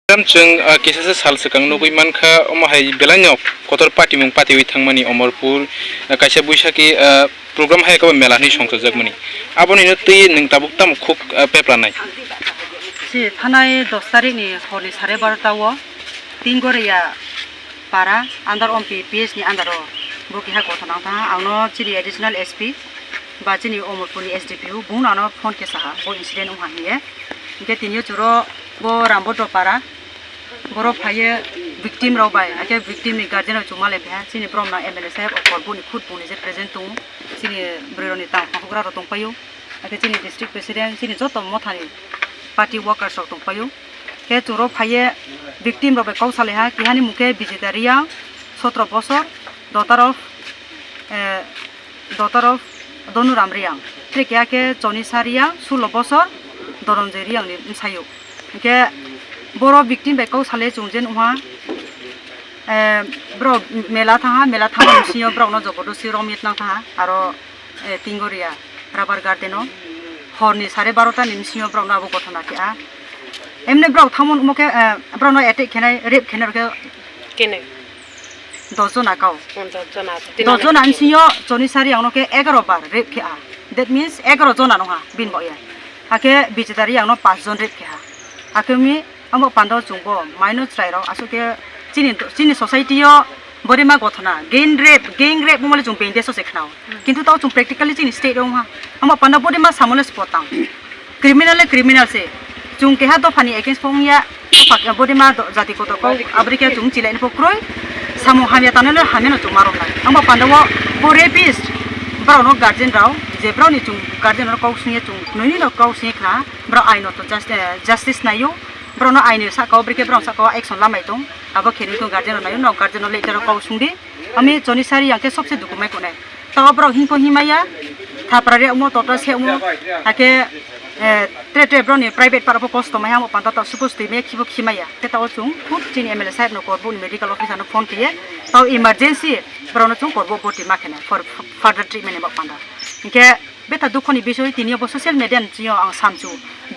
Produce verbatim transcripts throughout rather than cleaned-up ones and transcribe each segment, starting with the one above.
Tam chwng, ah, kisasa sal swkang nugwi mankha, omo hai belaino kotor patimung patiwi thangmani Omorpur, ah, kaisa Buisaki, ah, program hai kabo mela hinwi songchajakmani. Abonino twi nwng tabuk tamo khuk, ah, peplanai? Si thanai dos tarikni horni sare barota o Tinggoria para under Ompi P S ni under o bo keha gothona wngkha. Ang no chini additional S P ba chini Omorpur ni S D P O bung ano phone khe saha bo incident wngkha hinwi. Hinkhe tini o chwro bo Rambodo para borok phaiye victim rok bai, hakhe victim ni guardian rok chuma lai phaiha. Chini borom na M L A saheb o Korbuk ni khud bung ni je present tongo, chini bwrwi rok ni tang hugra rok tong paio, hakhe chini district president, chini joto motha ni party workers rok tong paio. Khe chwro phaiye victim rok bai kok salaiha, kihani mung khe Bijita Reang, sotro bosor, daughter of, eh, daughter of Donuram Reang. Tei keha khe Chonisa Reang, sulo bosor, Doronjoi Reang ni bwsayuk. Hinkhe boro victim bai kok salai chwng je nukha, eh, borok mela thangha, mela thangma bisingo borokno jobodosti romwi tnang thangha, aro, eh, Tinggoria rubber garden o horni sare barota ni bisingo borokno abo gothona khe a. Emni borok thangma nukmo khe, eh, borokno attack khenai, rape khenai rokhe Kene. Dos jona kau. Hmm, dos jona. Dos jona bisingo Chonisa Reang no khe egaro bar rape khe a. That means egaro jona nungha bini bo ya. Hakhe Bijita Reang no pas jon rape khe ha. Hakhe mi amo pando chwng bo maino chwrai rok aswk khe chini, chini society o borima gothona gang rape, gang rape wngmani chwng bengde sose khnao. Kintu tao chwng practically chini state o wngha. Amo panda borima samole spotang. Criminal le criminal se. Chwng keha dophani against pho wngya, dopha, borima do-, jati kotor kok, abri khe chwng chilai pho kroi. Samung hamya tanai le hamya no chwng ma romnai. Amo panda o bo rapist, borok no guardian rao, je borok ni chwng guardian rao kok swngya chwng, nini no kok swngya khna, borok aino to just-, eh, justice naio. Borok no aini saka o, abri khe borok saka o action lamai tong. Abo khe nini guardian rao naio, no guardian rao le itaro kok swngdi. Ami Chonisa Reang khe sobse dukumai konai. Tao borok himpo himaya, thapra riyakmo, tota sekmo, hakhe, eh, tre tre borokni private part rokbo kosto maya, amo panda tao suppose twi maya, khibo khimaya. Khe tao chwng khub chini M L A saheb no Korbuk ni medical officer no phone khe, tao emergency borokno chwng Korbuk boti ma khene for further treatment ni bak panda. Hinkhe betha dukhoni bisoi tini bo social media ni chini ang samchu.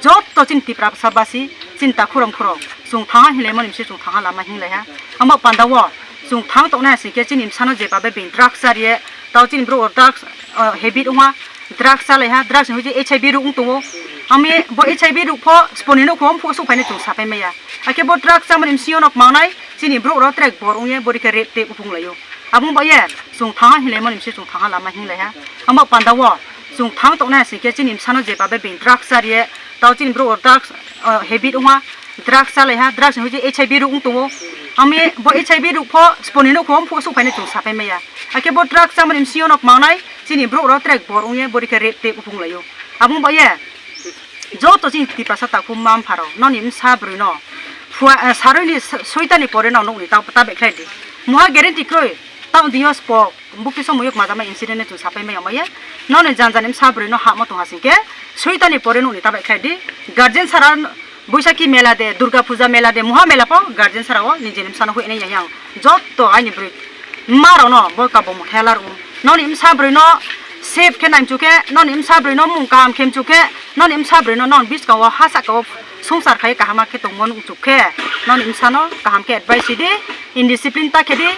Jotto chini Tiprasa basi, chini ta khurang khurang, chwng thangha hinlaimani bisi chwng thangha lama hinlaiha. Amo panda o chwng thang toknai asing khe chini bwsano je babe being drugs chariye, tao chini borok drugs, ah, habit wngha, drugs chalaiha, drugs ni hoite H I V rok wng tongo. Ami bo H I V rok pho sponi no khom phusu phaine chwng sapai maya. Hakhe bo drugs chamani bisingo nok mangnai chini borok rok track bor wngye bori khe rape te uphung laio. Abong ba ye chwng thangha hinlaimani bisi chwng thangha lama hinlaiha. Amo panda o chwng thang toknai asing khe chini bwsano je babe being drugs chariye, tao chini borok rok drugs, ah, habit wngha, drugs chalaiha, drugs ni hoite H I V rok wng tongo. Ami bo H I V rok pho sponi no khom phusu phaine chwng sapai maya. Hakhe bo drugs chamani bisingo nok mangnai chini borok rok track bor wngye bori khe rape te uphung laio. Abong ba ye joto chini Tiprasa takhuk ma mpha rok noni bwsa bwrwi no phua, eh, saroi ni so-, soitani pore no nukni ta, ta bai khlai di. Muha guarantee kroi tao dios pok. Bukti somoi yok majama incident ni chwng sapai mai amaya. Noni jan jani bwsa bwrwi no hamo tong hasing khe soitani pore noni tabai khlai di. Guardian sara Boisakhi mela de, Durga Puja mela de, muha mela pho guardian sara o nijeni bwsano hui nai yang. Jotto aini bwrwi ma rok no bo kabo mo helar o. Noni bwsa bwrwi no safe khe nai mchu khe, noni bwsa bwrwi no mung kaham khe mchu khe, noni bwsa bwrwi no non biskang o ha saka o Swngchar khai kaham khe tongmo nukchuk khe, noni bwsano kaham khe advice di, indiscipline ta khe di,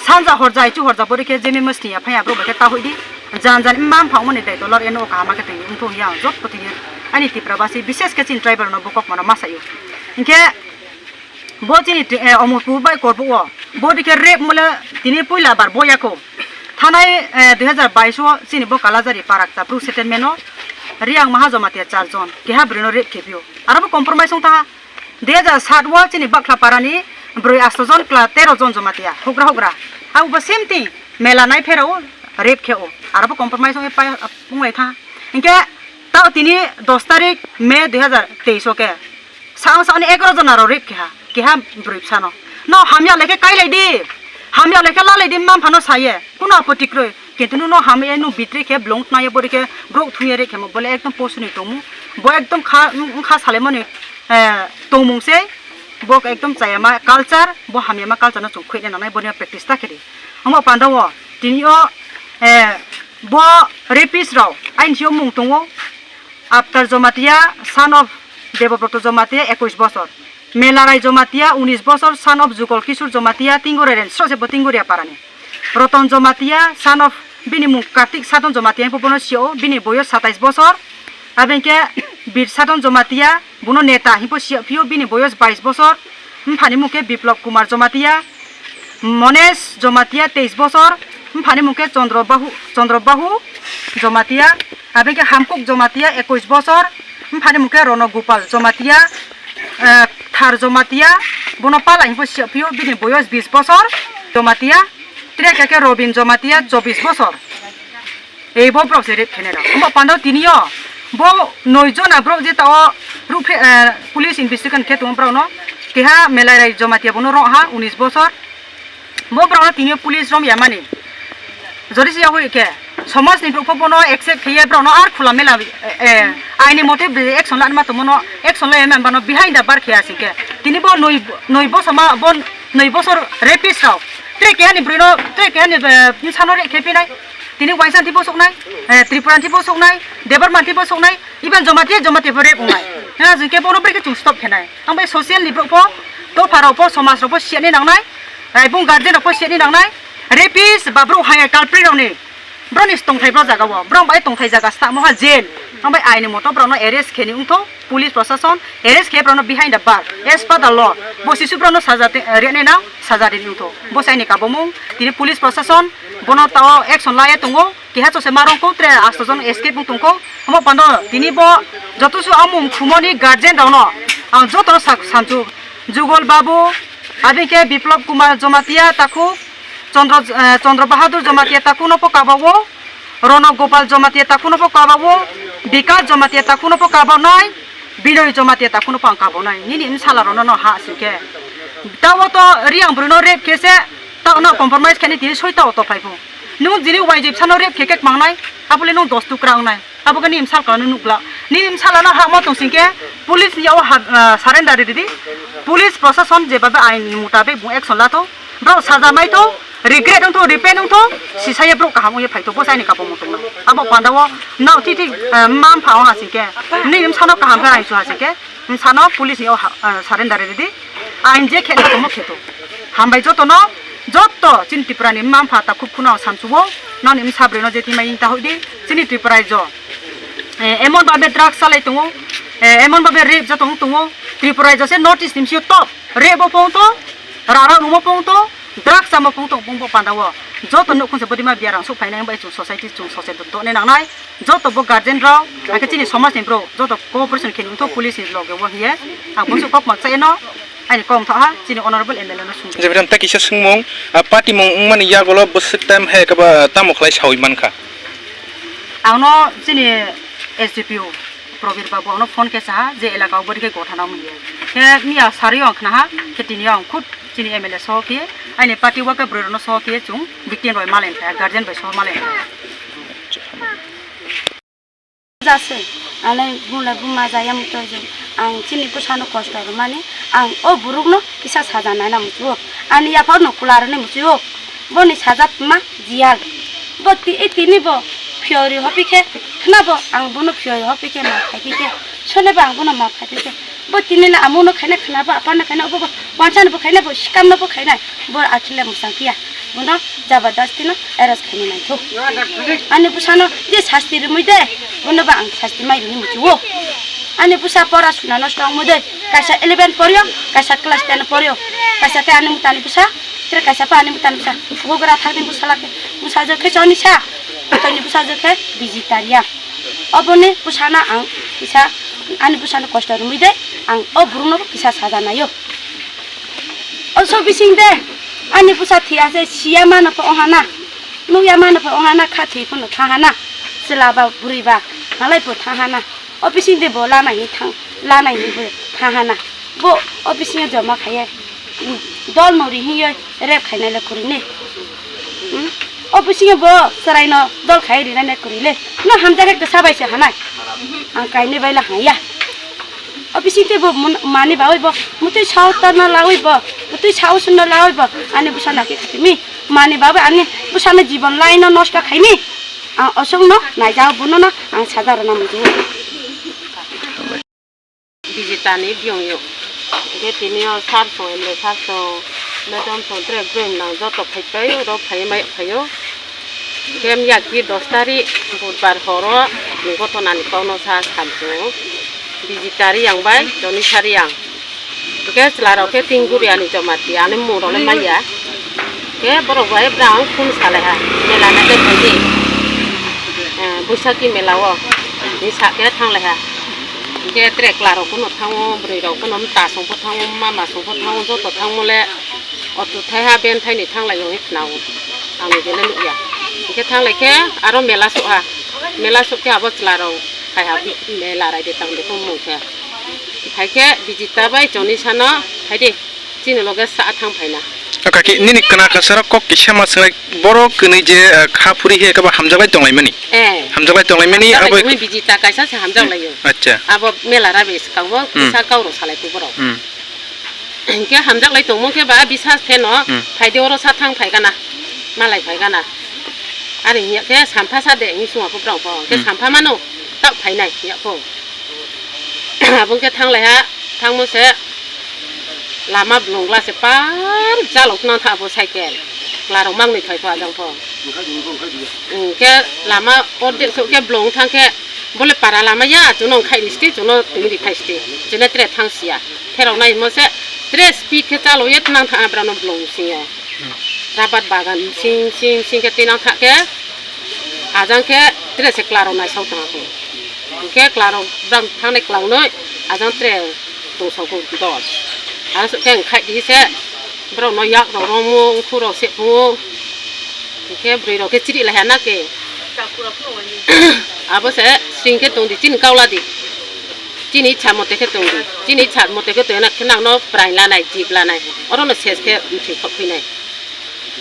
sanja horja, aichu horja, bori khe jemi mosni ya phai ya, borok bai khe ta hoi di, jan jan mma mpha mani dai dolor eno kaham khe tongwi wngthok ya, jotto tini ani Tipra basi, bises khe chini tribal no bo kok mano ma sayo. Hinkhe bo chini, eh, Omorpur bai Korbuk o, bo di khe rape mole tini puila bar bo yako. Thanai, eh, dui hajar bais o chini bo Kalajari Parakta Bru settlement o Riang Maha Jamatia char jon, keha bwrwi no rape khe phi o. Aro bo compromise wng taha. Dui hajar sat o chini Bakhla Parani bwrwi asto jon, kla tero jon Jamatia, hugra hugra. Abo bo same thing, mela nai pherao rape khe o. Aro bo compromise wngwi pai, wng lai tha. Hinkhe tao tini dos tarik May dui hajar teis o khe Sa-, sa-, ani egaro jona rok rape keha, keha bwrwi bwsano. No hamya lekhe kailai di, hamya lekhe lalai di, mma mphano saye, kuno apoti kwrwi. Kintu no hamya no bitri khe blong tnai bori khe borok thungya re khe mo bole ekdom posuni tongmu. Bo ekdom kha, wng-, wngkha salaimani, eh, tongmung se, bo ekdom chayama culture, bo hamyama culture no chwng khuina nangnai boni practice ta khe di. Omo panda o tini o, eh, bo rapist rok aini sio mung tongo. Aptar Jomatia, son of Debobroto Jomatia, ekush bosor. Melarai Jomatia, unis bosor, son of Jugol Kishore Jomatia, Tinggoria range, srose bo Tinggoria parani. Roton Jomatia, son of, bini mung Kartik Sadon Jomatia, bono sio, bini boyos satais bosor. Abengke Bir Sadon Jomatia, bono neta himpo sio phio, bini boyos bais bosor. Mphani mung khe Biplop Kumar Jomatia, Monesh Jomatia, teis bosor. Mphani mung khe Chandra Bahu, Chandra Bahu Jomatia, abengke Hamkuk Jomatia, ekwis bosor. Mphani mung khe Rono Gopal Jomatia, eh, Thar Jomatia, bono pala himpo sio phio, bini boyos bis bosor. Jomatia, tre kake Robin Jomatia, chobis bosor. Ei bo borok se rape khenai rok. Omo pando tini o bo noi jona borok je tao ruphe, eh, police investigation khe tongo borok no. Keha Melarai Jomatia bono rok ha unis bosor. Bo borok no tini o police rom ya mani. Jodi se ya hui khe somaj ni borok pho bono accept khe ye borok no ar khula mela, eh, eh, aini mote be action lani ma tongmo no action lai ya mani bono behind the bar khe asing khe. Tini bo noi, noi bosor ma bo noi bosor rapist rok. Tre keha ni bwrwi no, tre keha ni, eh, bwsa no rape khe phinai. Tini waisa thwibo soknai, eh, Tripura thwibo soknai, Debbarma thwibo soknai, even Jomatia, Jomatia bo rape wngnai. Ha, jwng khe bono brekhe chwng stop khenai. Ang bai social ni borok pho, dopha rok pho, somaj rok pho siyani nangnai, eh, bung guardian rok pho siyani nangnai. Rapist ba borok hai culprit rok ni, borok ni tongthai bro jaga o, borok bai tongthai jaga stamo ha jail. Ang bai aini moto borok no arrest kheni wngtho. Police prosason arrest khe borokno behind the bar, as per the law. Bo sisu borokno saja te-, rene nang, saja rini wngtho. Bo saini kabomung, tini police prosason bono tao action laiya tongo. Keha chose ma rongkho, tre asto jon escape wng tongkho. Omo pando tini bo joto su amung khumoni guardian rokno ang joto sak sanchu. Jugol Babu, abike Biplop Kumar Jomatia takhuk, Chandra, eh, Chandra Bahadur Jomatia takhukno po kabao. Rono Gopal Jomatia takhukno po kabao, Bikas Jomatia takhukno po kabanai, Binoy Jomatia takhukno po ang kabanai. Nini bwsala rono no ha singkhe. Tao to Riang bwrwino rape khe se, tao no compromise khaini tini soi tao to phaiphu. Nung jini waijwi bwsano rape khe khe mangnai, abole nung dos tukra wngnai. Abo khe nini bwsala no nukla. Nini bwsala no ha ma tong singkhe, police ni o ha, ah, surrender ridi. Police prosason je babe ain mutabik bung action lato. Borok saja maitho, regret wngtho, repent wngtho, sisaye borok kaham wngye phaitho, bo saini kabomung tongma. Abo pandao, nao thik thik, eh, mma mpha wng hasingkhe, nini bwsano kaham khe raisuk hasingkhe, bwsano police ni o ha-, eh, surrender ridi, ain je khe tongmo kheto. Hambai jotono, joto chini Tripura ni mma mpha takhuk khuna samsugo, nani bwsa bwrwino je thimai ta hoidi, chini Tripura raijo. Eh, emon babe drugs salai tongo, eh, emon babe rape jotong tongo, Tripura raijo se North East ni bisio top. Rape bo pong to, rara rumo pong to, drugs samo pong to, bung bo pandao. Joto nukhung se bodima biarang suk phainai bai chung society chung socheton to ne nangnai. Joto bo guardian rok, angkhe chini somaj ni bro, joto cooperation khe nungtho police ni loge wo hiye. Ang bo suk kok mak chaino, aini kong tho ha, chini honorable M L A no sung. Jebidam ta kisa sungmung, a, party mung wngmani yagolo bwswk time hai kaba tamo khlai sawi mankha. Ang no chini S D P O. Probir Babu ano phone khe saha je elaka o bwrwi khe gotha nang manya. Khe miya sari ang khna ha, khe tini ang khud chini M L A soho khe, aini party o khe bwrwi rokno soho khe chung victim bai malai kha, guardian bai soho malai kha. Jase, ane bula buma jaya muto je, ang chini bwsano kosto rwmani, ang o borokno kisa saja naina muchungo, ani yaphangno kwlarwni muchungo. Boni saja tma jiyal. Bo ti-, e tini bo phiyori hopi khe khna bo ang bono phiyori hopi khe ma khai khe sone bo ang bono ma khai khe bo tini le amo no khaina khna bo apa no khaina bo bo wansa no bo khaina bo sikam no bo khaina bo akhile musang kiya bono jabardasti no arrest khaina nai tho. Ani bwsano je sasti rwmwi de bono bo ang sasti mai rwni muchungo. Ani bwsa pora suna nosto wngmwi de kaisa eleven poryo kaisa class ten poryo kaisa khe ani mutani bwsa Tere kaisa pa ani bwtani bwsa, bugra thakni bwsala khe bwsajwk khe choni sa, bwtani bwsajwk khe biji tariya. Oboni bwsano ang kisa ani bwsano kosto rwmwi de, ang o borokno kisa saja naio. O sok bising de ani bwsa thwi ase siya mano pho ohana, nukya mano pho ohana, kha thwi phano thahana, chwla ba bwrwi ba halai pho thahana. O bising de bo lanai hi thang, lanai hi bo thahana. Bo o bising joma khaiye, dol no ri hiyo rep khainai le kuri ne. Hmm? O bising bo chwrai no dol khai rinai ne kuri le. No hamjak ek sa bai se hanai. Ang kainwi bai la haya. O bising de bo mun-, mani ba oi bo, mutui sao ta na la oi bo, mutui sao sun na la oi bo, ani bwsa na khe khatimi. Mani ba bai ani bwsa na jibon lai no nosto khaimi. Ang osong no naijao bono no ang saja rwna muchungo. Bijitani biyong yo. Hingke tini o sir song, M L A sir song, madam song, tere boroi nang joto phai pai, oro phai mai phai o. Hingke miya ki dos tarik budbar horo ni gotonani kokno sa samsung. Bijita Riyang bai Jonisa Riyang. Hingke chwla rok khe Tingku Riyani Jamatia, ani mung rok le manya. Hingke borok bai brang phone salai ha, mela na khe phaidi. Eh, Boisakhi mela o, ni sa khe thanglai ha. Hingke tere chwla rok kuno thango, boroi rok kuno mta song pho thango, mama song pho thango, joto thango le. Auto thai ha, ben thai ni thanglai o, hwnwi khna o. Ang ni gele nukya. Hingke thanglai khe aro mela sok ha. Mela sok khe abo chwla rok hai ha, mela raide tang de mung khe. Hai khe Bijita bai Jonisa no hai de, chini loge sa thang phaina. O kaki, nini kana kasaro kok kisa ma swngnai, borok kwnwi je, eh, kha phuri he kaba hamjaklai tonglaimani? Eh. Hamjaklai tonglaimani, hamjaklai abo tongmani, Bijita kaisa se hamjaklai o. Hmm, acha. Abo mela rabe swkango, hmm, kisa kau rok salai khe borok. Hmm. Hingke hamjaklai tongmo khe ba bisas khe no, hmm, phaide oro sa thang phai gana, malai phai gana. Ari hiya khe sampha sa de, hing sung ako brao pho. Hingke, hmm, sampha mano, tak phainai hiya pho. Abo khe thanglai ha, thangmo se lama blongla se par jalok nang tha abo cycle. Chwla rok mang ni phai pho ajang pho. Hingke lama ordek sok khe blong thang khe, bole para lama ya, chuno khai risti, chuno twi ri khai sti. Chune tere thang sia. Pherok nai mo se, tere speed khe chalo ye tnang tha abra no blong sing ya. Rabat bagan sing, sing, sing khe tinang tha khe, ajang khe tere se chwla rok naisok tang khe. Hingke chwla rok brang thangnai chwla noi, ajang tere tong sokgo dos. Aswk khe khai di se, borok no yak rok romo, ungkhu rok se phungo. Hingke boroi rok khe chiri lai ha na khe. Abo se sring khe tong di, chini kaula di. Chini ichha mote khe tong di. Chini ichha mote khe tong na khe nang no prai lanai, jib lanai. Oro no ses khe mthwi khok phinai.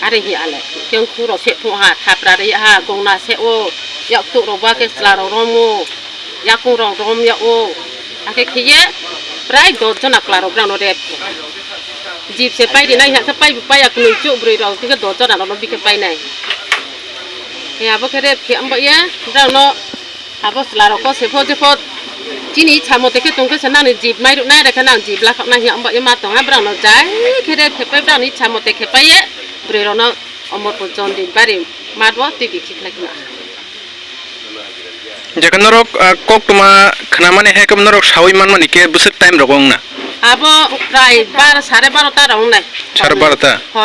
Are hi ale, khe ungkhu rok se phung ha, thapra ri ha, gongna se o, yak tuk rok ba khe chwla rok romo, yakung rok rom ya o. Akhe khiye prai dos jona chwla rok brang no rep. Jib se pai ri nai ha khe pai, pai ya kwnwi chuk boroi rok, khe dos jona rok no bikhe pai nai. He abo khe rep khe ambo ye, brang no Abo chwla rok ko se pho, je pho chini ichha mote khe tong khe se nang ni jib mai rw nai, rekhe nang jib la khok nai, hiya amba ema tong ha, brang no jai khe de khe pai, brang ni ichha mote khe pai ye, boroi rok no Omorpur Chondin bari mat bo twi bi khe khlai khna. Je khe norok, ah, kok tuma khna mani hai khe norok saui man mani khe bwswk time rok wng na? Abo prai bar, sare baro ta rok wng nai. Sare baro ta? Hor